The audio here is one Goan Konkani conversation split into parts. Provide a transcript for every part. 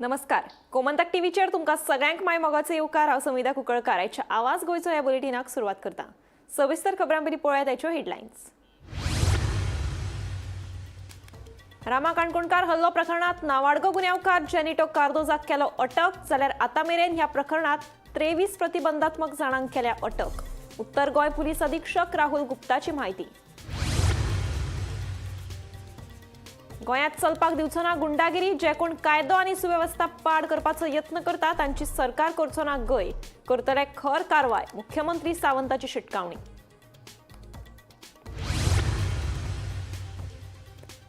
नमस्कार, गोमंतक टीव्हीचेर तुमकां सगळ्यांक माय मोगाचो येवकार. हांव संविदा कुंकळकार. आयच्या आवाज गोंयचो ह्या बुलेटिनाक सुरवात करता. सविस्तर खबरां पयलीं पळोवया ताच्यो हेडलायन्स. रामा काणकोणकार हल्लो प्रकरणात नावाडगो गुन्यांवकार जेनिटो कार्दोजाक केलो अटक, जाल्यार आतां मेरेन ह्या प्रकरणात 23 प्रतिबंधात्मक जाणांक केल्या अटक. उत्तर गोंय पुलीस अधीक्षक राहुल गुप्ताची म्हायती. गोंयांत चलपाक दिवचो ना गुंडागिरी. जे कोण कायदो आनी सुवेवस्था पाड करपाचो यत्न करता तांची सरकार करचो ना गय, करतले खर कारवाय, मुख्यमंत्री सावंताची शिटकावणी.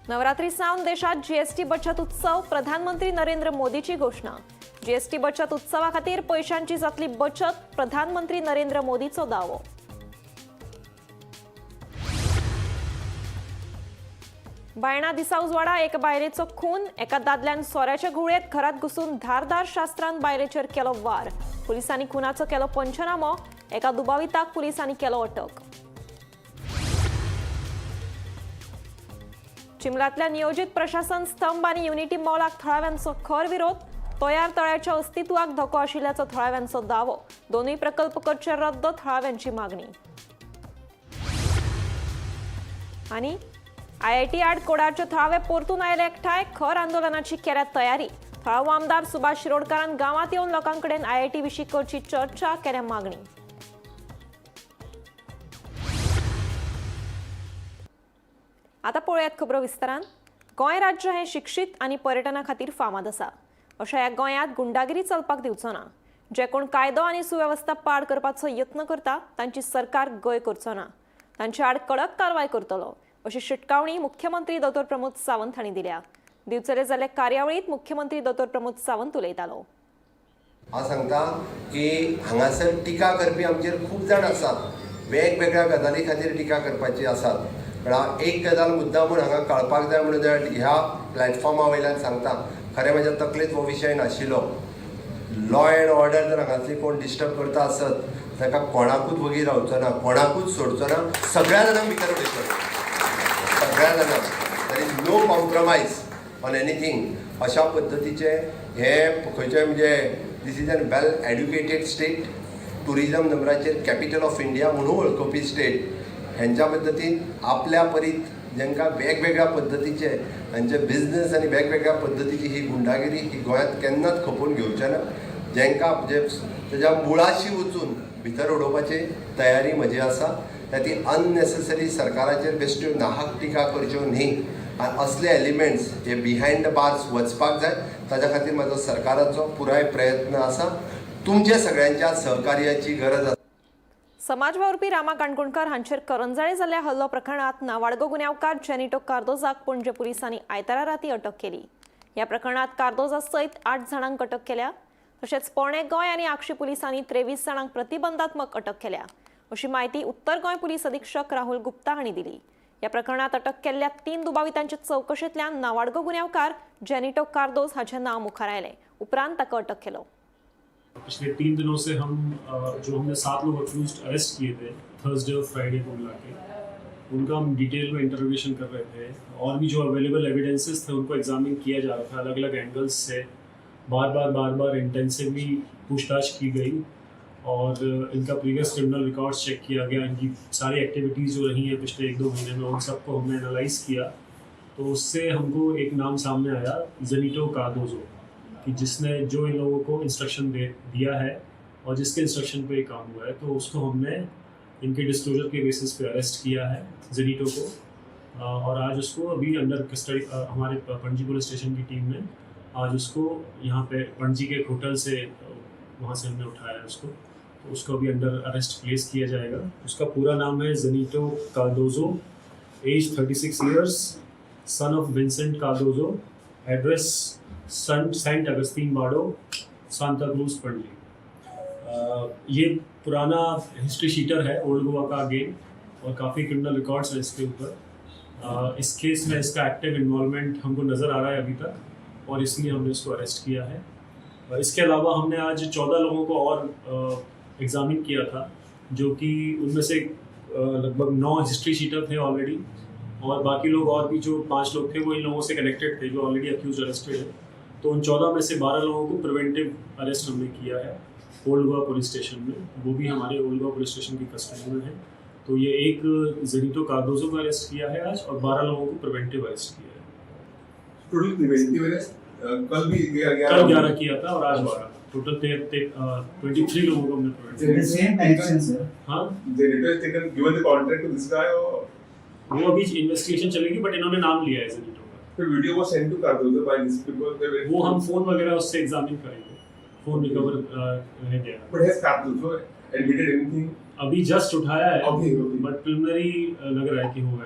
नवरात्री सावन देशात जीएसटी बचत उत्सव, प्रधानमंत्री नरेंद्र मोदीची घोषणा. जीएसटी बचत उत्सवा खातीर पैशांची जातली बचत, प्रधानमंत्री नरेंद्र मोदीचो दावो. बायणा दिसा उजवाडा एक बायलेचो खून. एका दादल्यान सोऱ्याच्या घुंवळेंत घरात घुसून धारदार शास्त्रान बायलेचेर केलो वार. पुलिसांनी खुनाचो केलो पंचनामो. एका दुबाविताक पुलिसांनी केलो अटक. चिमलांतल्या नियोजित प्रशासन स्तंभ आनी युनिटी मॉलाक थळाव्यांचो खर विरोध. तयार तळ्याच्या अस्तित्वाक धोको आशिल्ल्याचो थळाव्यांचो दावो. दोनूय प्रकल्प करचे रद्द, थळाव्यांची मागणी. आनी आयआयटी आड कोडारचे थळावे परतून आयले एकठांय, खर आंदोलनाची केल्या तयारी. थळावो आमदार सुभाष शिरोडकारान गांवांत येवन लोकांकडेन आयआयटी विशीं करची चर्चा, केल्या मागणी. आतां पळोवयात खबरो विस्तारान. गोंय राज्य हें शिक्षीत आनी पर्यटना खातीर फामाद आसा. अशा ह्या गोंयांत गुंडागिरी चलपाक दिवचो ना. जे कोण कायदो आनी सुवेवस्था पाड करपाचो यत्न करता तांची सरकार गय करचो ना, तांचे आड कडक कारवाय करतलो, अशी शिटकावणी मुख्यमंत्री दोतोर प्रमोद सावंत हांणी दिल्या. दिवचले जाल्ले कार्यावळींत मुख्यमंत्री दोतोर प्रमोद सावंत उलयतालो. हांव सांगता की हांगासर टिका करपी आमचेर खूब जाण आसात, वेगवेगळ्या गजाली खातीर टिका करपाची आसात. पण हांव एक गजाल मुद्दा म्हूण हांगा कळपाक जाय म्हणून ह्या प्लॅटफॉर्मा वयल्यान सांगता. खरें म्हज्या तकलेंत हो विशय नाशिल्लो. लॉ एंड ऑर्डर जर हांगासली कोण डिस्टर्ब करता आसत ताका कोणाकूच वगी रावचो ना, कोणाकूच सोडचो ना, सगळ्या जाणांक भितर उडयतलो, सगळ्या जाणांक. There is no compromise on anything. अशा पद्दतीचे हे खंयचे म्हणजे this is an well educated state, tourism नंबराचेर कॅपिटल ऑफ इंडिया म्हणून वळखुपी स्टेट. हेंच्या पद्दतीन आपल्या परीत जेंकां वेगवेगळ्या पद्दतीचे हांचे बिजनस आनी वेगवेगळ्या पद्दतीची ही गुंडागिरी ही गोंयांत केन्नाच खपोवन घेवचे ना. जेंकां म्हणजे तेज्या मुळाशी वचून भितर उडोवपाची तयारी म्हजी आसा. त्या ती अननेसेसरी सरकाराचेर बेश्ट्यो नाहक टिका करच्यो न्ही आनी असले एलिमेंट्स हे बिहायंड the bars वचपाक जाय. ताज्या खातीर म्हाजो सरकाराचो पुराय प्रयत्न आसा. तुमच्या सगळ्यांच्या सहकार्याची गरज आसा. समाज वावुरपी रामा काणकोणकार हांचेर करंजाळे जाल्ल्या हल्लो प्रकरणात नावाडगो गुन्यांवकार जेनिटो कार्दोजाक पणजे पुलिसांनी आयतारा राती अटक केली. ह्या प्रकरणात कार्दोजा सयत 8 जाणांक अटक केल्या. तशेंच पोणे गोंय आनी आगशी पुलिसांनी 23 जाणांक प्रतिबंधात्मक अटक केल्या, अशी म्हायती उत्तर गोंय पुलीस अधीक्षक राहुल गुप्ता हांणी दिली. ह्या प्रकरणात अटक केल्ल्या 3 दुबावितांचे चवकशेंतल्यान नावाडगो गुन्यांवकार जेनिटो कार्दोज हाचें नांव मुखार आयलें. उपरांत ताका अटक केलो. पिछले 3 दिनों से हम जो हमने 7 लोग अक्यूज्ड अरेस्ट किए थे थर्सडे और फ्राइडे को मिला के, उनका हम डिटेल में इंटरोगेशन कर रहे थे और भी जो अवेलेबल एविडेंसेस थे उनको एग्जामिन किया जा रहा था अलग अलग एंगल्स से. बार बार बार बार इंटेंसिवली पूछताछ की गई और इनका प्रीवियस क्रिमिनल रिकॉर्ड्स चेक किया गया. इनकी सारी एक्टिविटीज़ जो रही हैं पिछले 1-2 महीने में, उन सबको हमने एनालाइज किया. तो उससे हमको एक नाम सामने आया, जेनिटो कार्दोजो, कि जिसने जो इन लोगों को इंस्ट्रक्शन दे दिया है और जिसके इंस्ट्रक्शन पे ये काम हुआ है. तो उसको हमने इनके डिस्क्लोजर के बेसिस पे अरेस्ट किया है जेनिटो को और आज उसको अभी अंडर कस्टडी हमारे पणजी पुलिस स्टेशन की टीम ने आज उसको यहाँ पे पणजी के एक होटल से वहाँ से हमने उठाया है उसको. तो उसको अभी अंडर अरेस्ट प्लेस किया जाएगा. उसका पूरा नाम है Zenito Cardozo, age 36 years, son of Vincent Cardozo, address Saint Augustine Vado, Santa Cruz, Panaji. ये पुराना हिस्ट्री शीटर है ओल्ड गोवा का अगेन और काफ़ी क्रिमिनल रिकॉर्ड्स हैं इसके ऊपर. इस केस में इसका एक्टिव इन्वॉल्वमेंट हमको नज़र आ रहा है अभी तक और इसलिए हमने इसको अरेस्ट किया है. इसके अलावा हमने आज 14 लोगों को और एग्ज़ामिन किया था, जो कि उनमें से लगभग 9 हिस्ट्री शीटर थे ऑलरेडी और बाकी लोग और भी जो 5 लोग थे वो इन लोगों से कनेक्टेड थे जो ऑलरेडी अक्यूज अरेस्टेड है. तो उन 14 में से 12 लोगों को प्रिवेंटिव अरेस्ट हमने किया है ओल्ड गोवा पुलिस स्टेशन में। वो भी हमारे ओल्ड गोवा पुलिस स्टेशन की कस्टडी में है। तो ये एक जेनिटो कार्दोजो को अरेस्ट किया है आज और 12 लोगों को प्रिवेंटिव अरेस्ट किया है। टोटल प्रिवेंटिव अरेस्ट कल भी कल 11 किया था और आज 12, टोटल 23 लोगों को हमने preventive. The same connection, sir. हाँ, Zenito has taken given the contract to this guy और वो अभी इन्वेस्टिगेशन चलेगी, बट इन्होंने नाम लिया है जेनिटो का। फिर video was sent to Cardozo by this people. वो हम फोन वगैरह उससे एग्जामिन करेंगे, फोन रिकवर रह Gaya. But has Cardozo admitted anything? अभी जस्ट उठाया है, ओके ओके, बट प्रिलिमिनरी लग रहा है कि होगा।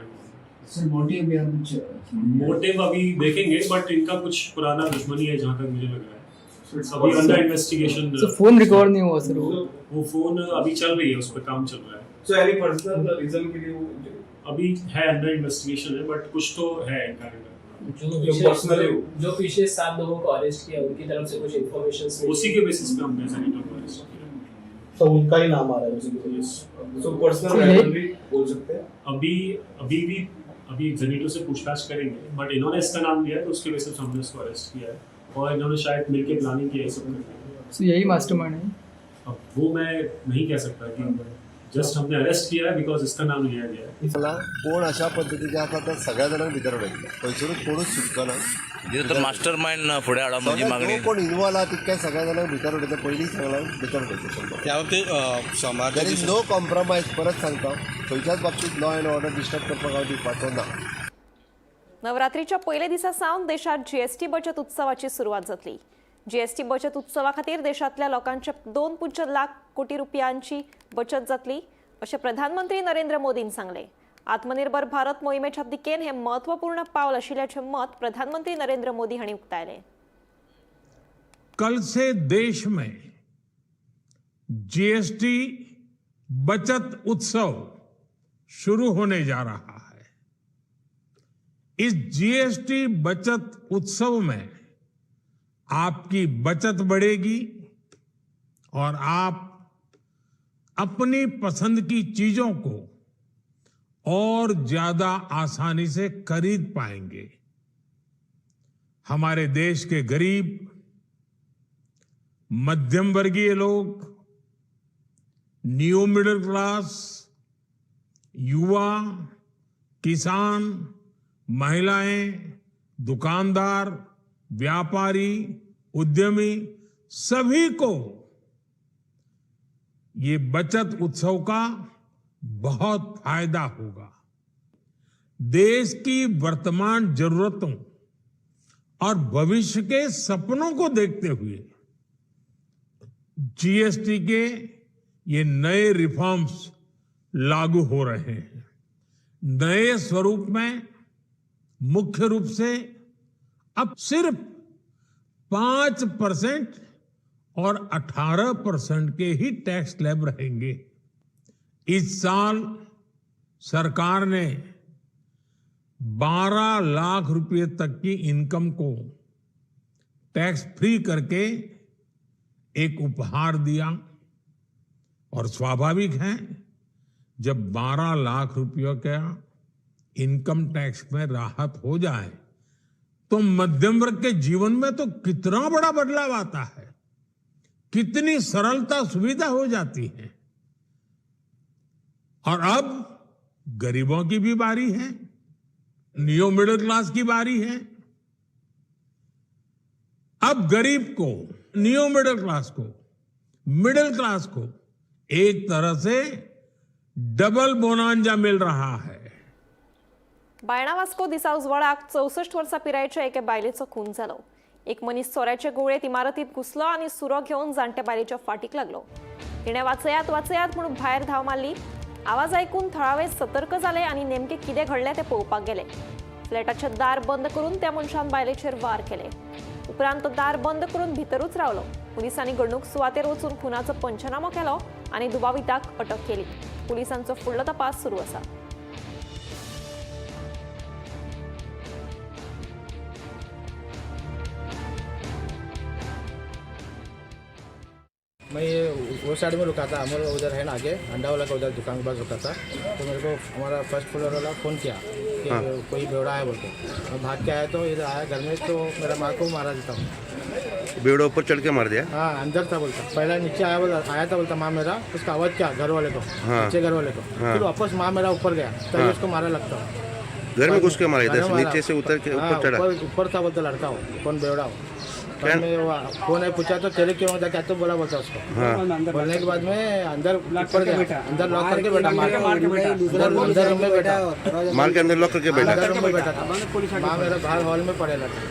सर, मोटिव या कुछ? मोटिव अभी देखेंगे, बट इनका कुछ पुराना दुश्मनी है जहाँ तक मुझे लग रहा है। अभी under investigation. Sir, phone recover नहीं हुआ सर वो। वो फोन अभी चल रही है, उस पर काम चल रहा है। सो एनी पर्सनल रीजन के लिए वो अभी है, अंडर इन्वेस्टिगेशन है, बट कुछ तो है इनका। जो जो विशेष personally जो पिछले 7 लोगों को अरेस्ट किया, उनकी तरफ से कुछ इन्फॉर्मेशन? उसी के बेसिस पे हमने जेनिटो को अरेस्ट किया। तो उनका ही नाम आ रहा है उसी K. Yes. So personal So, rivalry बोल सकते हैं। अभी अभी भी अभी जेनिटो से पूछताछ करेंगे, बट इन्होंने इसका नाम लिया है तो उसके बेसिस पे हमने इसको अरेस्ट किया है और इन्होंने शायद मिलके प्लानिंग किया है सब करने की। सर, यही मास्टरमाइंड है? अब वो मैं नहीं कह सकता कि जस्ट हमने अरेस्ट किया है because इसका नाम लिया गया है। मला कोण अशा पद्दतीचे आसा तर सगळ्या जाणांक भितर उडयतले, थंयसरूच कोणूच सुटको ना। तर मास्टर माइंड फुडें हाडप म्हणजे मागणी। जो कोण इन्वॉल्व आहा तितक्या सगळ्या जाणांक भितर उडयतले, पयलीं सगळ्यांक भितर उडयतले। त्या बाबतीत सोमार there is no compromise. परत सांगता, खंयच्याच बाबतीत लॉ अँड ऑर्डर डिस्टर्ब करपाक हांव दिवपाचो ना। नवरात्रीच्या पयले दिसा सावन देशात जीएसटी बचत उत्सवाची सुरवात जातली। जीएसटी बचत उत्सवा खातीर देशांतल्या लोकांच्या 2.5 लाख कोटी रुपयांची बचत जातली अशें प्रधानमंत्री नरेंद्र मोदीन सांगलें। आत्मनिर्भर भारत मोहिमेच्या दिकेन हें म्हत्वपूर्ण पावल आशिल्ल्याचें मत प्रधानमंत्री नरेंद्र मोदी हांणी उक्तायलें। कल से देश में जीएसटी बचत उत्सव शुरू होने जा रहा है। इस जीएसटी बचत उत्सव में आपकी बचत बढ़ेगी और आप अपनी पसंद की चीजों को और ज्यादा आसानी से खरीद पाएंगे। हमारे देश के गरीब, मध्यम वर्गीय लोग, न्यू मिडिल क्लास, युवा, किसान, महिलाएं, दुकानदार, व्यापारी, उद्यमी, सभी को ये बचत उत्सव का बहुत फायदा होगा। देश की वर्तमान जरूरतों और भविष्य के सपनों को देखते हुए जीएसटी के ये नए रिफॉर्म्स लागू हो रहे हैं। नए स्वरूप में मुख्य रूप से अब सिर्फ 5% और 18% के ही टैक्स स्लैब रहेंगे। इस साल सरकार ने 12 लाख रुपए तक की इनकम को टैक्स फ्री करके एक उपहार दिया और स्वाभाविक है, जब 12 लाख रुपयों का इनकम टैक्स में राहत हो जाए तो मध्यम वर्ग के जीवन में तो कितना बड़ा बदलाव आता है, कितनी सरलता सुविधा हो जाती है। और अब गरीबों की भी बारी है, न्यू मिडिल क्लास की बारी है। अब गरीब को, न्यू मिडिल क्लास को, मिडिल क्लास को एक तरह से डबल बोनांजा मिल रहा है। बायणा वास्को दिसा उजवाडाक 64 वर्सां पिरायेच्या एके बायलेचो खून जालो। एक मनीस चोऱ्याचे गुवळेत इमारतींत घुसलो आनी सुरो घेवन जाणटे बायलेच्या फाटीक लागलो। तिणें वाचयात वाचयात म्हणून भायर धांव मारली। आवाज आयकून थळावे सतर्क जाले आनी नेमकें कितें घडलें तें पळोवपाक गेले। फ्लॅटाचें दार बंद करून त्या मनशान बायलेचेर वार केले। उपरांत तो दार बंद करून भितरूच रावलो। पुलिसांनी घडणूक सुवातेर वचून खुनाचो पंचनामो केलो आनी दुबाविताक अटक केली। पुलिसांचो फुडलो तपास सुरू आसा। मैं ये वो साइड में रुका था, अमोल उधर है ना आगे अंडा वाला का उधर दुकान के पास रुका था। तो मेरे को हमारा फर्स्ट फ्लोर वाला फ़ोन किया कि हाँ, कोई बेवड़ा है बोल के। मैं भाग के आया तो इधर आया घर में तो मेरा माँ को मारा देता हूँ। बेवड़ा ऊपर चढ़ के मार दिया? हाँ, अंदर था बोलता। पहला नीचे आया बोला, आया था बोलता माँ मेरा, उसका आवाज़ क्या घर वाले को। हाँ। नीचे घर वाले को। हाँ। फिर वापस माँ मेरा ऊपर गया, तभी हाँ। उसको मारा लगता। घर में घुस के मारा? इधर घर से में मारा। नीचे से उतर के हाँ, ऊपर चढ़ा? ऊपर ऊपर था बोलता लड़का हो कौन, बेवड़ा हो। क्या? बाद में वो फोन है पूछा तो तेरे क्यों होता क्या तो बोला बोलता उसको। हाँ। बोलने के बाद में अंदर ऊपर गया, अंदर लॉक करके बैठा, मार के अंदर अंदर रूम में बैठा। मार के अंदर लॉक करके बैठा? अंदर रूम में बैठा था। माँ मेरा बाहर हॉल में पड़ेला था।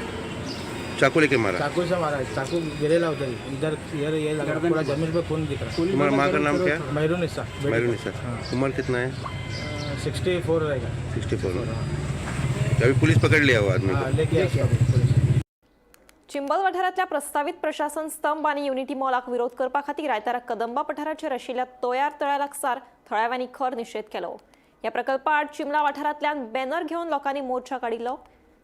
चाकू लेके मारा? चाकू से मारा, चाकू गिरेला उधर ही। इधर इधर ये लगा, पूरा जमीन पे खून दिख रहा। तुम्हारा माँ का नाम क्या है? मेहरून हिस्सा। मैरून सर, उम्र कितना है? 64 रहेगा। 64। अभी पुलिस पकड़ लिया वो आदमी हाँ, को? लेके आया उसको पुलिस। चिंबल वाठारांतल्या प्रस्तावीत प्रशासन स्तंभ आनी युनिटी मॉलाक विरोध करपा खातीर आयतारा कदंबा पठाराचेर आशिल्ल्या तोयार तळ्या लागसार थळाव्यांनी खर निशेध केलो। ह्या प्रकल्पा आड चिंबला वाठारांतल्यान बॅनर घेवन लोकांनी मोर्चा काडिल्लो।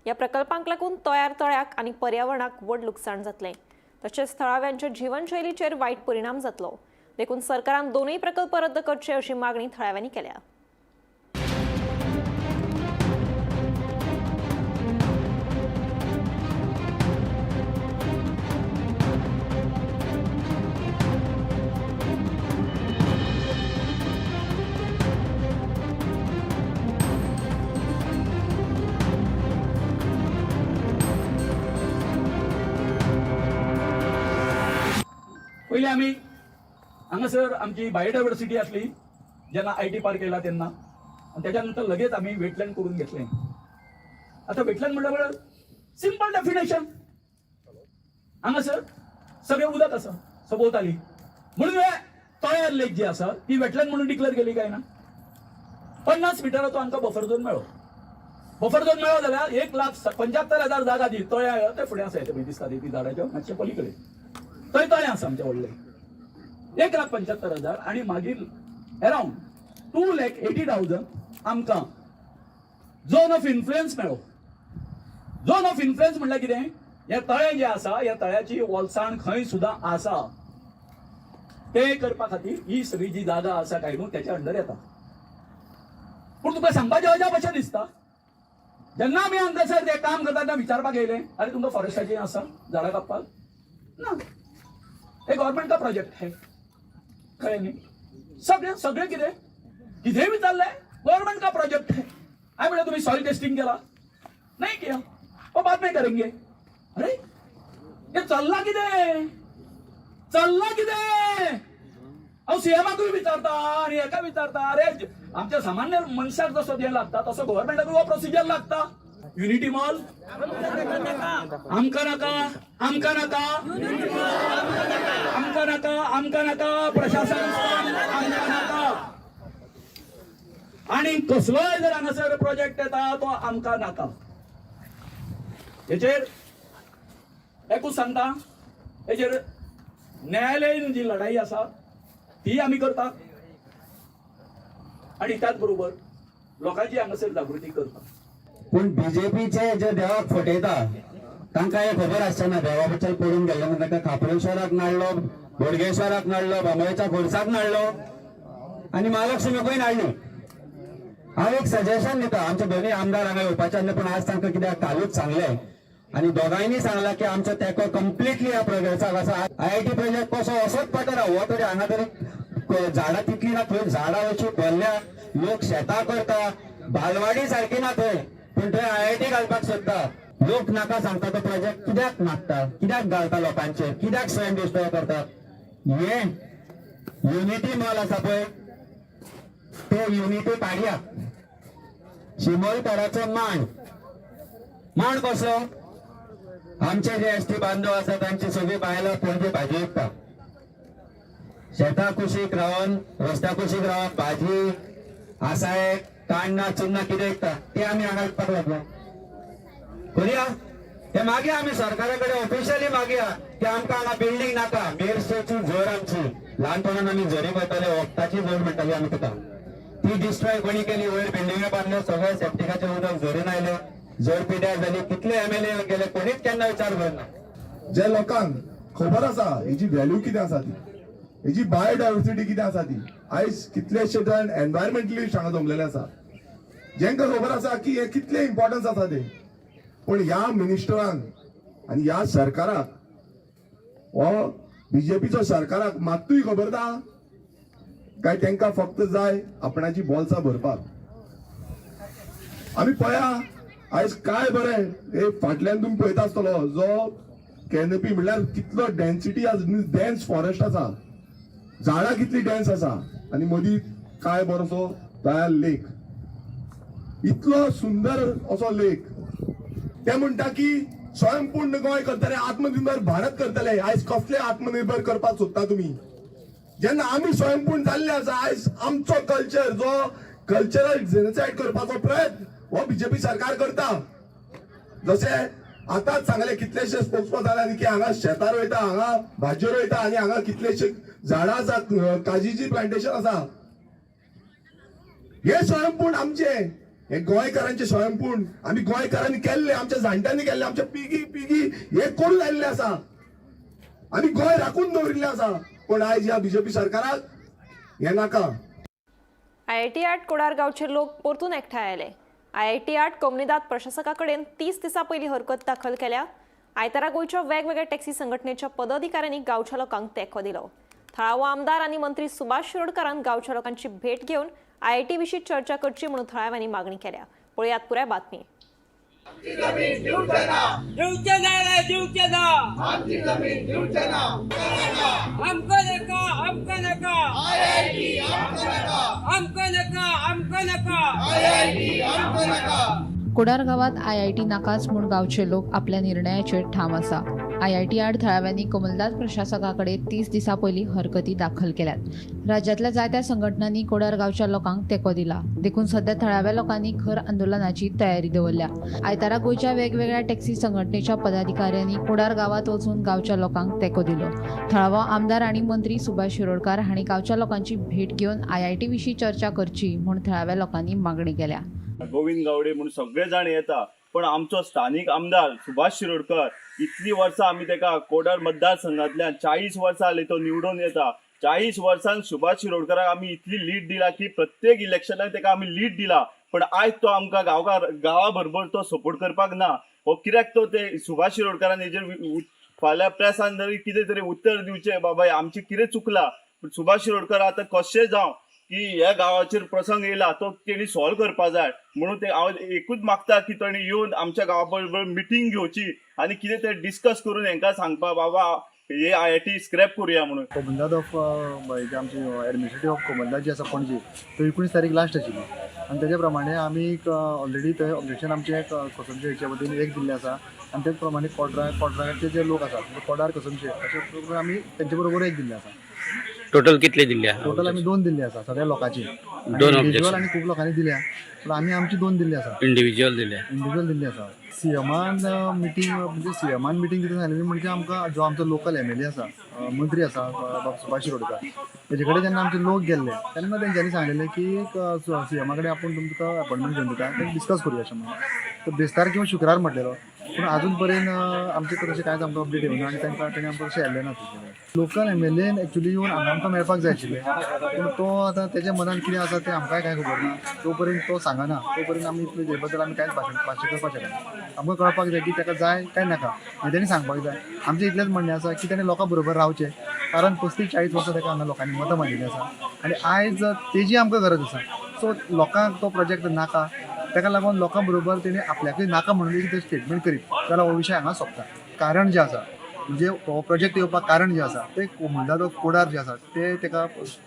ह्या प्रकल्पांक लागून तोयार तळ्याक आनी पर्यावरणाक व्हड लुकसाण जातलें, तशेंच थळाव्यांच्या जीवनशैलीचेर वायट परिणाम जातलो। देखून सरकारान दोनूय प्रकल्प रद्द करचे अशी मागणी थळाव्यांनी केल्या। पयलीं आमी हांगासर आमची बायोडायवर्सिटी आसली जेन्ना I T park येयला तेन्ना, आनी तेच्या नंतर लगेच आमी वेटलँड करून घेतलें। आतां वेटलँड म्हणल्यार सिंपल डेफिनेशन, हांगासर सगळें उदक आसा सभोवताली, म्हणून हे तळ्यार लेक जी आसा ती वेटलँड म्हणून डिक्लेअर केली काय ना। 50 मिटराचो आमकां बफर झोन मेळ्ळो। बफर झोन मेळ्ळो जाल्यार 1,75,000 जागा जी तळ्या ते फुडें आसा, ते दिसता ती झाडाच्या मातशे पलीकडे थंय तळें आसा आमचें व्हडलें, 1,75,000 आनी मागीर अरावंड 2,80,000 आमकां झोन ऑफ इन्फ्लुयन्स मेळ्ळो। झोन ऑफ इन्फ्लुयन्स म्हणल्यार कितें, हें तळें जें आसा ह्या तळ्याची ओलसाण खंय सुद्दां आसा तें करपा खातीर ही सगळी जी जागा आसा काय न्हू त्याच्या अंडर येता। पूण तुका सांगपाचें अजाप अशें दिसता, जेन्ना आमी हांगासर तें काम करता तेन्ना विचारपाक येयलें, आरे तुमकां फॉरेस्टाचें आसा झाडां कापपाक ना, हे गव्हर्मेंट का प्रोजेक्ट है, कळ्ळें न्ही। सगळें सगळें कितें कितें विचारलें गव्हर्मेंट का प्रोजेक्ट है। हांवें म्हणलें तुमी सॉयल टेस्टिंग केला नाही किया, वो बाद में करेंगे। अरे हे चल्लां कितें, चल्लां कितें? हांव सीएमाकूय विचारता आनी हेका विचारता, अरे आमच्या सामान्य मनशाक जसो हें लागता तसो गव्हर्मेंटाकूय हो प्रोसिजर लागता। युनिटी मॉल आमकां नाका, आमकां नाका, आमकां नाका, आमकां नाका, प्रशासन आमकां नाका। आनी कसलोय जर हांगासर प्रोजेक्ट येता तो आमकां नाका। हेचेर एकूच सांगता, हेचेर न्यायालयीन जी लढाई आसा ती आमी करता आनी त्याच बरोबर लोकांची हांगासर जागृती करता। पूण बीजेपीचे जे देवाक फटयता तांकां हें खबर आसचें ना, देवा बद्दल पडून गेल्लें ना। तांकां खाप्रेश्वराक नाडलो, बोडगेश्वराक नाडलो, बांबोळेच्या खोर्साक नाडलो आनी महालक्ष्मीकूय नाडली। हांव एक सजेशन दिता, आमचे दोनूय आमदार हांगा येवपाचे आसले, पूण आज तांकां कित्याक कालूच सांगलें आनी दोगांयनी सांगलां की आमचो तेंको कंप्लिटली ह्या प्रोजेक्टाक आसा। आयआयटी प्रोजेक्ट कसो असोच पडटा हो तरी हांगा तरी झाडां तितली ना, थंय झाडां अशी भरल्या, लोक शेतां करता, बालवाडी सारकी ना थंय, पूण थंय आयआयटी घालपाक सोदता। लोक नाका सांगता तो प्रोजेक्ट कित्याक मागता, कित्याक घालता लोकांचेर, कित्याक स्वयं डिस्ट्रॉय करता। हे युनिटी मॉल आसा पळय, ते युनिटी काडया। शिमोलकाराचो मांड, मांड कसो, आमचे जे एस टी बांधव आसा तांची सगळी बायलां पणजे भाजी विकता, शेता कुशीक रावन रस्त्या कुशीक रावन भाजी आसाय काण्णां चुन्नां कितें विकता, ते आमी हांगा विकपाक लागलो करुया। ते मागीर आमी सरकारा कडेन ऑफिशियली मागया की आमकां हांगा बिल्डींग नाका। मेरशेची झर आमची, ल्हानपणान आमी झरी वयताले, वखदाची झर म्हणटाली आमी तुका, ती डिस्ट्रॉय कोणी केली, वयर बिल्डिंगे बांदल्यो, सगळे सेप्टिकाचें उदक झरून आयलें, झर पिड्यार जाली, कितले एमएलए गेले, कोणीच केन्ना विचार करना। जे लोकांक खबर आसा हेजी व्हॅल्यू कितें आसा ती, हेजी बायोडायवर्सिटी कितें आसा ती, आयज कितलेशे जाण एनवायरमेंटलिस्ट हांगा जमलेले आसा, जेंकां खबर आसा की हे कितले इम्पॉर्टन्स आसा ते। पूण ह्या मिनिस्टरान आनी ह्या सरकाराक हो बीजेपीचो सरकाराक मात्तूय खबर ना काय तांकां फक्त जाय आपणाची बोल्सां भरपाक. आमी पळया आयज काय बरें हे फाटल्यान तुमी पळयता आसतलो जो कॅनपी म्हणल्यार कितलो डेन्सिटी आज, डेन्स फॉरेस्ट आसा, झाडां कितली डेन्स आसा आनी मदीं काय बरोसो तयार लेक, इतलो सुंदर असो लेक. ते म्हणटा की स्वयंपूर्ण गोंय करतले, आत्मनिर्भर भारत करतले. आयज कसले आत्मनिर्भर करपाक सोदता तुमी? जेन्ना आमी स्वयंपूर्ण जाल्ले आसा, आयज आमचो कल्चर जो कल्चरल जेनोसायड करपाचो प्रयत्न हो बीजेपी सरकार करता. जशें आतांच सांगले कितलेशे स्पोक्सपर्सन जाले की हांगा शेतां रोयता, हांगा भाजयो रोयता आनी हांगा कितलेशे झाडां आसा, काजीची प्लांटेशन आसा. हे स्वयंपूर्ण आमचे, हे गोंयकारांचे स्वयंपूर्ण आमी गोंयकारांनी केल्ले, आमच्या जाणट्यांनी केल्ले, आमच्या पिगी पिगी हे करून आयिल्ले आसा. आमी गोंय राखून दवरिल्लें आसा. पूण आयज ह्या बीजेपी सरकाराक हें नाका. आयआयटी आड कोडार गांवचे लोक परतून एकठांय आयले. आयआयटी आड कोमुनिदाद प्रशासका कडेन 30 दिसां पयलीं हरकत दाखल केल्या. आयतारा गोंयच्या वेगवेगळ्या टॅक्सी संघटनेच्या पदाधिकाऱ्यांनी गांवच्या लोकांक तेंको दिलो. थळावो आमदार आनी मंत्री सुभाष शिरोडकारान गांवच्या लोकांची भेट घेवन आयआयटी विशीं चर्चा करची म्हणून थळाव्यांनी मागणी केल्या. पळयात पुराय बातमी. कोडार गावात आयआयटी नाकाच म्हूण गांवचे लोक आपल्या निर्णयाचेर ठाम आसा. आयआयटी आड थळाव्यांनी कोमुनिदाद प्रशासका कडेन 30 दिसां पयलीं हरकती दाखल केल्यात. राज्यांतल्या जायत्या संघटनांनी कोडार गांवच्या लोकांक तेंको दिला, देखून सध्या थळाव्या लोकांनी खर आंदोलनाची तयारी दवरल्या. आयतारा गोंयच्या वेगवेगळ्या टॅक्सी संघटनेच्या पदाधिकाऱ्यांनी कोडार गांवांत वचून गांवच्या लोकांक तेंको दिलो. थळावो आमदार आनी मंत्री सुभाष शिरोडकार हांणी गांवच्या लोकांची भेट घेवन आयआयटी विशीं चर्चा करची म्हूण थळाव्या लोकांनी मागणी केल्या. गोविंद गावडे म्हणून सगळे जाण येता, पण आमचो स्थानीक आमदार सुभाष शिरोडकर इतली वर्सां आमी तेका कोडार मतदारसंघांतल्यान 40 वर्सां जाली तो निवडून येता. 40 वर्सां सुभाष शिरोडकराक आमी इतली लीड दिला की प्रत्येक इलेक्शनाक तेका आमी लीड दिला, पण आयज तो आमकां गांवा बरोबर तो सपोर्ट करपाक ना. हो कित्याक तो ते सुभाष शिरोडकरान हेजेर फाल्यां प्रेसान जरी कितें तरी उत्तर दिवचें, बाबा आमचें कितें चुकलां. सुभाष शिरोडकर आतां कशें जावं की ह्या गांवाचेर प्रसंग येयला तो तेणी सॉल्व करपा जाय म्हणून ते हांव एकूच मागता की तेणी येवन आमच्या गांवा बरोबर मिटींग घेवची आनी कितें तें डिस्कस करून हेंकां सांगपा बाबा हे आयआयटी स्क्रॅप करुया म्हणून. कोमुनिदाद ऑफ आमची एडमिनिस्ट्रेटीव ऑफ कोमुनिदाद जी आसा पणजी, तो 19 तारीख लास्ट आशिल्ली आनी तेज्या प्रमाणे आमी ऑलरेडी थंय ऑब्जेक्शन आमचें कसमशे हेच्या वतीन एक दिल्लें आसा आनी तेच प्रमाणे कोडराचे जे लोक आसात, कोडार कसमशे अशें आमी तेंचे बरोबर एक दिल्लें आसा. टोटल कितले दिल्ले? टोटल आमी 2 दिल्ले आसा सगळ्या लोकांची. 2 इंडिव्हिज्युअल आनी खूब लोकांनी दिल्या, पूण आमी आमची 2 दिल्ली आसा. इंडिव्हिज्युअल दिल्या. इंडिव्हिज्युअल दिल्ली आसा. सीएमान मिटींग म्हणजे सीएमान मिटींग कितें सांगलेली म्हणजे आमकां जो आमचो लोकल एमएलए आसा, मंत्री आसा बाब सुभाष शिरोडकर, तेजे कडेन जेन्ना आमचे लोक गेल्ले तेन्ना तेंच्यांनी सांगलेलें की सीएमा कडेन आपूण तुमकां अपॉयंटमेंट घेवन दिता, तें डिस्कस करुया अशें म्हणून. तर बेस्तार किंवा शुक्रार म्हटलेलो, पूण अजून पर्यंत आमचे तशें कांयच आमकां अपडेट येवना आनी तांकां तेणी आमकां तशें येयल्लें ना. लोकल एमएलएन एक्चुली येवन हांगा आमकां मेळपाक जाय आशिल्लें, पूण तो आतां तेज्या मनान कितें आसा तें आमकांय कांय खबर ना. तो पर्यंत तो सांगना, तो पर्यंत आमी इतले हेजे बद्दल आमी कांयच भाशण करपाक शकना. आमकां कळपाक जाय की ताका जाय काय नाका हें तेणी सांगपाक जाय. आमचें इतलेंच म्हणणें आसा की तेणें लोकां बरोबर रावचें, कारण 35-40 वर्सां ताका हांगा लोकांनी मतां मारिल्लीं आसा आनी आयज तेजी आमकां गरज आसा. सो लोकांक तो प्रोजेक्ट नाका, ताका लागून लोकां बरोबर तेणी आपल्याकय नाका म्हणून एक स्टेटमेंट करीत जाल्यार हो विशय हांगा सोंपता. कारण जें आसा म्हणजे हो प्रोजेक्ट येवपाक कारण जें आसा तें कोमुनिदाद ऑफ कोडार जे आसा ते ताका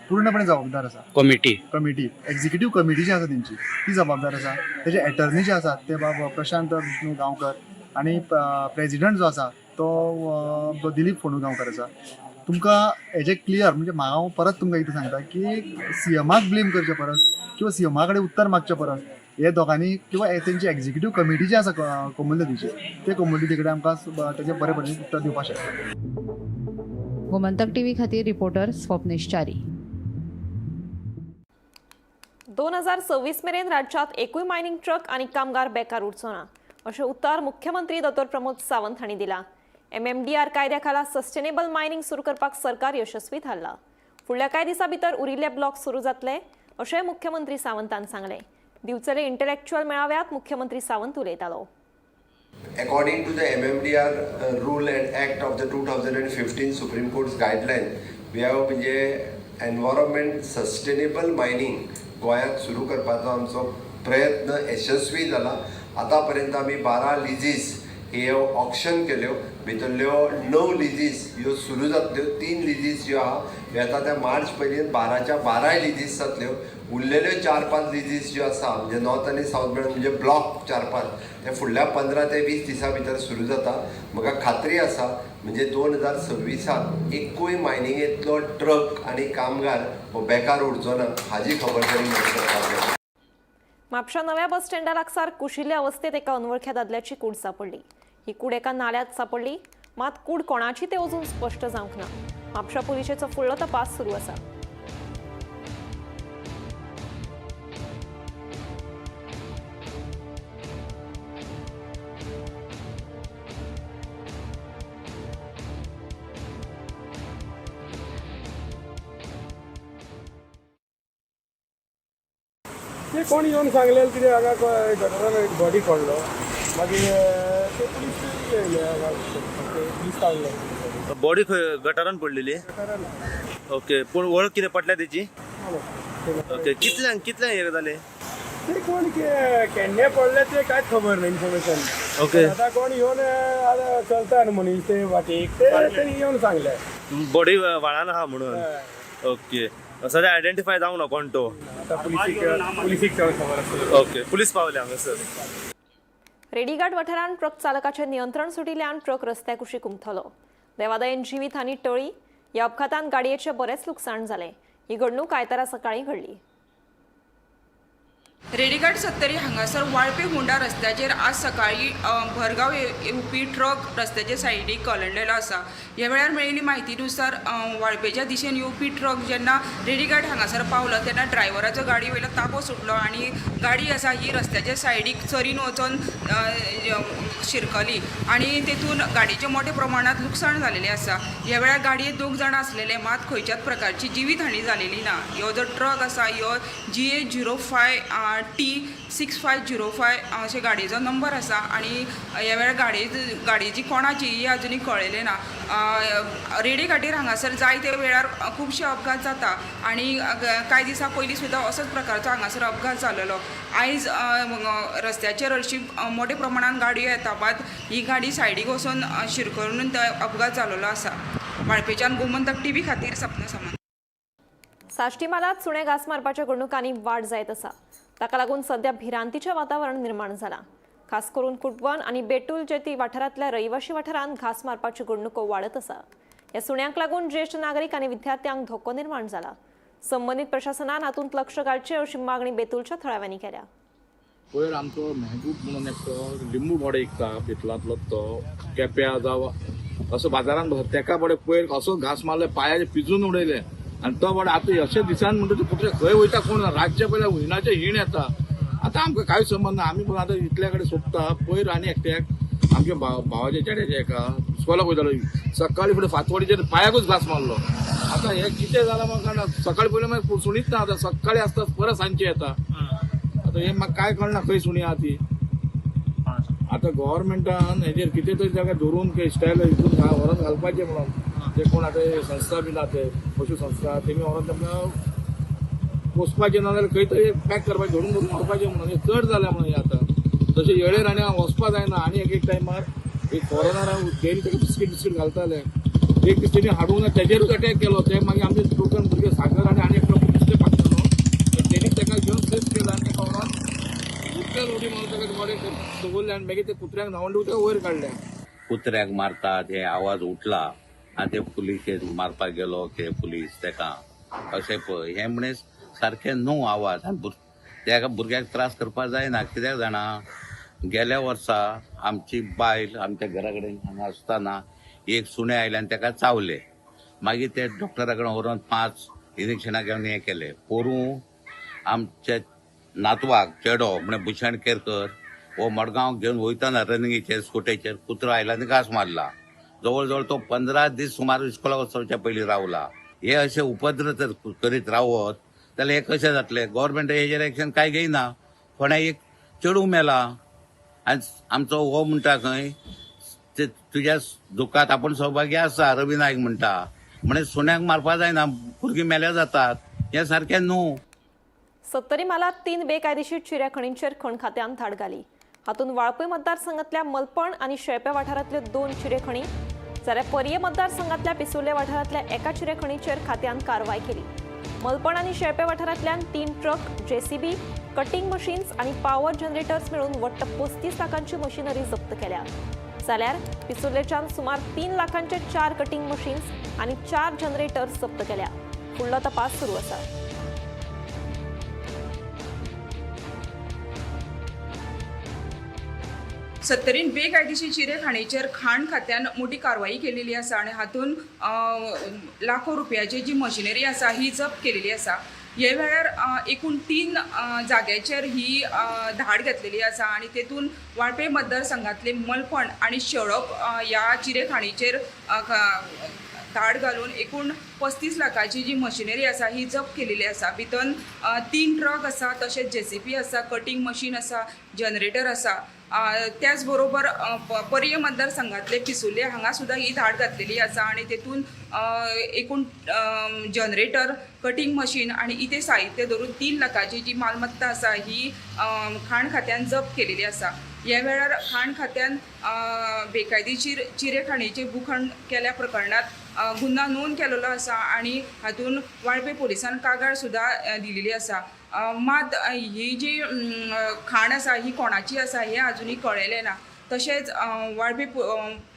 पूर्णपणे जबाबदार आसा. कमिटी एक्झिक्युटीव कमिटी जी आसा तेंची ती जबाबदार आसा. तेजे एटर्नी जे आसात ते बाब प्रशांत विष्णू गांवकर आनी प्रेजिडंट जो आसा तो दिलीप फोंडू गांवकर आसा. तुमकां हेजें क्लियर म्हणजे हांव परत तुमकां कितें सांगता की सीएमाक ब्लेम करचे परस किंवा सीएमा कडेन उत्तर मागचे परस हे दोगांनी किंवा तेंची एक्झिक्युटीव कमिटी जी आसा कोमुनिदादीची ते कोमुनिदादी कडेन आमकां तेजें बरें बरें उत्तर दिवपाक शकता. गोमंतक टीव्ही खातीर रिपोर्टर स्वप्नेश च्यारी. 2026 मेरेन राज्यात एकूय मायनिंग ट्रक आनी कामगार बेकार उरचो ना अशें उत्तर मुख्यमंत्री डॉ प्रमोद सावंत हांणी दिला. एमएमडीआर कायद्या खाला सस्टेनेबल मायनिंग सुरू करपाक सरकार यशस्वी थारला. फुडल्या कांय दिसां भितर उरिल्ले ब्लॉक सुरू जातले अशें मुख्यमंत्री सावंतान सांगलें. दिवचले इंटलेक्च्युअल मेळाव्यात मुख्यमंत्री सावंत उलयतालो. According to the MMDR rule and act of the 2015 Supreme Court's guideline, we have म्हणजे एनवायरमेंट सस्टेनेबल मायनिंग गोंयांत सुरू करपाचो आमचो प्रयत्न यशस्वी जाला. आतां पर्यंत आमी 12 लिजीस ह्यो ऑक्शन केल्यो, भितरल्यो 9 लिजीस ह्यो सुरू जातल्यो, 3 लिजीस ज्यो आहा ह्यो आतां त्या मार्च पयलीं 12च्या 12 लिजीस जातल्यो. उरलेल्यो 4-5 लिजीस ज्यो आसा म्हणजे नॉर्थ आनी सावथ मेळून म्हणजे ब्लॉक 4-5 ते फुडल्या 15 ते 20 दिसां भितर सुरू जाता. म्हाका खात्री आसा म्हणजे 2026 एकूय मायनिंगेंतलो ट्रक आनी कामगार हो बेकार उरचो ना हाजी खबरदारी सरकार. म्हापशा नव्या बस स्टँडा लागसार कुशिल्ल्या अवस्थेत एका अनवळख्या दादल्याची कूड सापडली. ही कूड एका नाल्यात सापडली, मात कूड कोणाची ते अजून स्पश्ट जावंक ना. म्हापशा पुलिशेचो फुडलो तपास सुरू आसा. ते कोण येवन सांगलें कितें हांगा गटरान एक बॉडी पडलो, मागीर ते पुलीस येयले हांगा, पुलीस काडले. बॉडी खंय गटारान पडलेली? ओके, पूण वळख कितें पडल्या तेची? ओके, कितल्यांक कितल्यांक हे जालें? ते कोण केन्ना पडले ते कांयच खबर ना इन्फॉर्मेशन. ओके, आतां कोण येवन आतां चलता न्हू मनीस ते वाटेक ते तेणी येवन सांगलें बॉडी व्हाळान आहा म्हणून. ओके, सद्या आयडेंटिफाय जावंक ना कोण तो? पुलिसीक खबर आसतली. ओके, पुलीस पावले हांगासर. रेडीघाट वाठारांत ट्रक चालकाचें नियंत्रण सुटिल्ल्यान ट्रक रस्त्या कुशीक उमथलो. देवादयेन जिवीत आनी टळी. ह्या अपघातान गाडयेचें बरेंच लुकसाण जालें. ही घडणूक आयतारा सकाळीं घडली. रेडीघाट सत्तरी हांगासर वाळपे होंडा रस्त्याचेर आज सकाळी भरगांव येवपी ट्रक रस्त्याचे सायडीक कलंडलेलो आसा. ह्या वेळार मेळिल्ली म्हायतीनुसार वाळपेच्या दिशेन येवपी ट्रक जेन्ना रेडीघाट हांगासर पावलो तेन्ना ड्रायव्हराचो गाडी वयलो ताबो सुटलो आनी गाडी आसा ही रस्त्याच्या सायडीक चरीन वचोन शिरकली आनी तेतून गाडयेचें मोठ्या प्रमाणांत लुकसाण जालेलें आसा. ह्या वेळार गाडयेंत 2 जाणां आसलेले, मात खंयच्याच प्रकारची जिवीत हानी जालेली ना. ह्यो जो ट्रक आसा ह्यो GA 05 T 6505 अशें गाडयेचो नंबर आसा आनी ह्या वेळार गाडयेची कोणाची ही अजुनूय कळ्ळेलें ना. रेडीघाटीर हांगासर जायते वेळार खुबशे अपघात जाता आनी कांय दिसां पयलीं सुद्दां असोच प्रकारचो हांगासर अपघात जालेलो. आयज रस्त्याचेर हरशीं मोठ्या प्रमाणान गाडयो येता, मात ही गाडी सायडीक वचून शिरकरून तो अपघात जालेलो आसा. वाळपेच्यान गोमंतक टीव्ही खातीर सपना सामंत. साश्टी म्हालांत सुणे घांस मारपाच्या घडणुकांनी वाड जायत आसा. ताका लागून सध्या भिरांतीचें वातावरण निर्माण जालां. खास करून कुटवन आनी बेटूल जेती वाठारांतल्या रहिवाशी वाठारांत घांस मारपाच्यो घडणुको वाडत आसा. ह्या सुण्यांक लागून ज्येश्ठ नागरीक आनी विद्यार्थ्यांक धोको निर्माण जाला. संबंदीत प्रशासनान हातूंत लक्ष घालचें अशी मागणी बेतूलच्या थळाव्यांनी केल्या. पयर आमचो मेहबूब म्हणून एकटो लिंबू बोडे विकता बेतलांतलो, तो केप्या जावं असो बाजारान तेका बोडे पयर असो घांस मारले पांयाचे पिजून उडयले आनी तो बोडे आतां अशे दिसान म्हणटा कुत्रे खंय वयता कोण ना, रातचे पयल्या हुयणाचे हीण येता. आतां आमकां कांय संबंद ना, आमी पण आतां इतल्या कडेन सोदता. पयर आनी एकट्याक आमच्या भावाच्या चेड्याच्या एका इस्कोलाक वयतालो, सकाळी फुडें फांतवडीचेर पांयाकूच घांस मारलो. आतां हें कितें जालां म्हाका कळना. सकाळी पयलीं मागीर सुणीच ना, आतां सकाळी आसता परत सांजचे येता. आतां हें म्हाका कांय कळना खंय सुणी आहा ती. आतां गव्हर्मेंटान हेजेर कितें तरी ताका धरून स्टायल हितून व्हरोन घालपाचें म्हणून ते कोण आतां संस्था बी ना ते पशु संस्था तेमी व्हरोन तांकां पोसपाचें ना जाल्यार खंय तरी पॅक करपाचें, धरून धरून व्हरपाचें म्हणून. हें चड जालें म्हणून हें आतां तशें येळेर आनी वचपा जायना. आनी एक एक टायमार एक फॉरेनर डेली ताका बिस्कीट बिस्कीट घालताले, एक दीस तेणी हाडूंक ना तेजेरूच अटॅक केलो. ते मागीर आमचे टोकन भुरगे सागर आनी आनी एकटो नुस्तें पाडटालो, तेणी ताका घेवन सेफ केलो आनी ताका व्हरोन उदकान उडी मारून ताका बरें दवरलें आनी मागीर ते कुत्र्यांक न्हांवून ताका वयर काडलें. कुत्र्याक मारतात हे आवाज उठला आनी ते पुलिशेन मारपाक गेलो ते पुलीस तेका अशें पळय हें म्हणे सारकें न्हू आवाज. आनी त्या भुरग्याक त्रास करपाक जायना. कित्याक जाणा, गेल्या वर्सा आमची बायल आमच्या घरा कडेन हांगा आसतना एक सुणें आयलें आनी तेका चावलें. मागीर ते डॉक्टरा कडेन व्हरोन 5 इंजेक्शनां घेवन हें केलें. पोरूं आमच्या नातवाक चेडो म्हणे भूषण केरकर हो मडगांव घेवन वयताना रनिंगेचेर स्कुटेचेर कुत्रो आयला आनी घांस मारला. जवळ जवळ तो 15 दीस सुमार इस्कोलाक वचच्या पयलीं रावला. हे अशे उपद्र जर करीत रावत जाल्यार हे कशें जातलें? गव्हर्मेंट हेजेर एक्शन कांय घेयना. कोणा एक चेडूं मेला, आनी आमचो हो म्हणटा खंय ते तुज्या दुखांत आपूण सहभागी आसा, रवी नायक म्हणटा. म्हणजे सुण्याक मारपा जायना, भुरगीं मेल्या जातात, हें सारकें न्हू. सत्तरी म्हालांत 3 बेकायदेशीर चिऱ्या खणींचेर खण खात्यान धाड घाली. हातूंत वाळपय मतदारसंघांतल्या मलपण आनी शेळपे वाठारांतल्यो 2 चिरे खणी, जाल्यार पर्ये मतदारसंघांतल्या पिसुर्ले वाठारांतल्या एका चिरे खणीचेर खात्यान कारवाय केली. मलपण आनी शेळपे वाठारांतल्यान 3 ट्रक, जेसीबी, कटिंग मशीन्स आनी पावर जनरेटर्स मेळून वट्ट 35 लाखांची मशिनरी जप्त केल्या. जाल्यार पिसुर्लेच्यान सुमार 3 लाखांचे 4 कटिंग मशीन्स आनी 4 जनरेटर्स जप्त केल्या. फुडलो तपास सुरू आसा. सत्तरीन बेकायदेशीर चिरे खाणीचेर खाण खात्यान मोठी कारवाई केलेली आसा आनी हातून लाखो रुपयाची जी मशिनरी आसा ही जप्त केलेली आसा. हे वेळार एकूण 3 जाग्याचेर ही धाड घेतलेली आसा आनी तेतून वाळपय मतदारसंघातले मलपण आनी शेळप ह्या चिरे खाणीचेर धाड घालून एकूण 35 लाखाची जी मशिनरी आसा ही जप्त केलेली आसा. भितर 3 ट्रक आसा, तशेंच जेसीबी आसा, कटिंग मशीन आसा, जनरेटर आसा. त्याच बरोबर पर्ये मतदारसंघातले पिसुर्ले हांगा सुद्दां ही धाड घातलेली आसा आनी तेतून एकूण जनरेटर, कटिंग मशीन आनी इतें साहित्य धरून 3 लाखाची जी मालमत्ता आसा ही खाण खात्यान जप्त केलेली आसा. ह्या वेळार खाण खात्यान बेकायदेशीर चिरे खाणीचे भूखंड केल्या प्रकरणात गुन्यांव नोंद केलेलो आसा आनी हातून वाळपय पोलिसान कागाळ सुद्दां दिलेली आसा. मात ही जी खाण आसा ही कोणाची आसा हें आजुनूय कळ्ळेलें ना. तशेंच वाळपय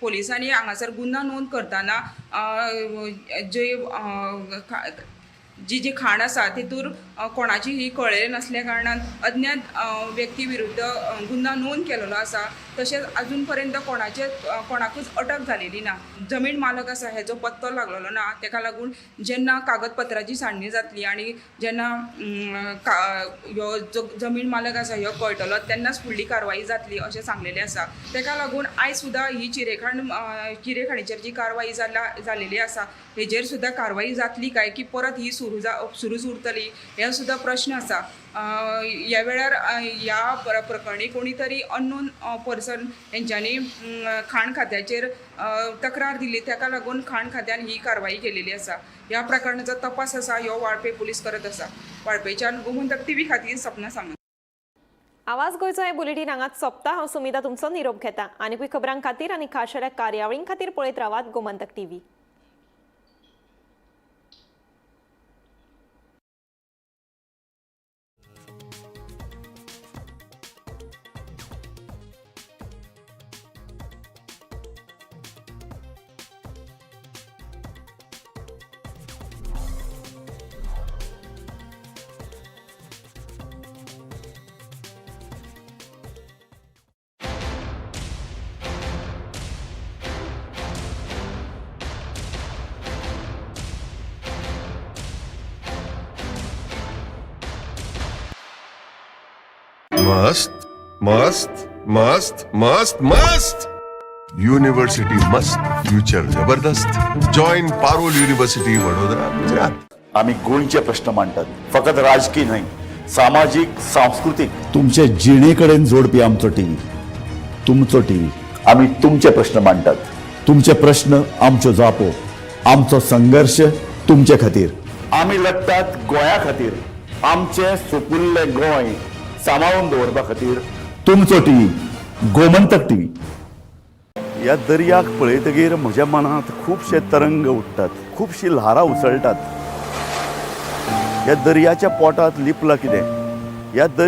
पोलिसांनी हांगासर गुन्यांव नोंद करतना जे जी जी खाण आसा तितूर कोणाची ही कळ्ळेलें नासल्या कारणान अज्ञात व्यक्ती विरुद्ध गुन्यांव नोंद केलेलो आसा. तशेंच अजून पर्यंत कोणाकूच अटक जालेली ना. जमीन मालक आसा हेजो पत्तो लागलेलो ना. तेका लागून जेन्ना कागदपत्राची सांडणी जातली आनी जेन्ना ह्यो जो जमीन मालक आसा ह्यो कळटलो तेन्नाच फुडली कारवाई जातली अशें सांगलेलें आसा. तेका लागून आयज सुद्दां ही चिरेखाणीचेर जी कारवाई जालेली आसा हेजेर सुद्दां कारवाई जातली काय की परत ही सुरूच उरतली हे सुद्दां प्रश्न आसा. ह्या वेळार ह्या प्रकरणी कोणी तरी अननोन पर्सन हेंच्यांनी खाण खात्याचेर तक्रार दिली, ताका लागून खाण खात्यान ही कारवाई केलेली आसा. ह्या प्रकरणाचो तपास आसा ह्यो वाळपय पुलीस करत आसा. वाळपयच्यान गोमंतक टीव्ही खातीर सपना सामंत. आवाज गोंयचो हे बुलेटीन हांगाच सोंपता. हांव सुमिता तुमचो निरोप घेता. आनीकूय खबरां खातीर आनी खाशेल्या कार्यावळीं खातीर पळयत रावात गोमंतक टीव्ही. मस्त मस्त मस्त मस्त मस्त युनिव्हर्सिटी मस्त, फ्युचर जबरदस्त. Join Parul university, Vadodara, Gujarat. आमी गोंयचे प्रश्न मांडटात, फकत राजकीय न्हय, सामाजीक, सांस्कृतीक, तुमचे जिणे कडेन जोडपी आमचो टीव्ही, तुमचो टीव्ही. आमी तुमचे प्रश्न मांडटात, तुमचे प्रश्न आमच्यो जापो, आमचो संघर्श तुमचे खातीर. आमी लढटात गोंया खातीर, आमचें सुपुल्लें गोंय सांबाळून दवरपा खातीर. तुमचो टीव्ही, गोमंतक टीव्ही. ह्या दर्याक पळयतगीर म्हज्या मनांत खुबशे तरंग उठ्ठात, खुबशीं ल्हारां उसळटात. ह्या दर्याच्या पोटांत लिपलां कितें? ह्या दर्या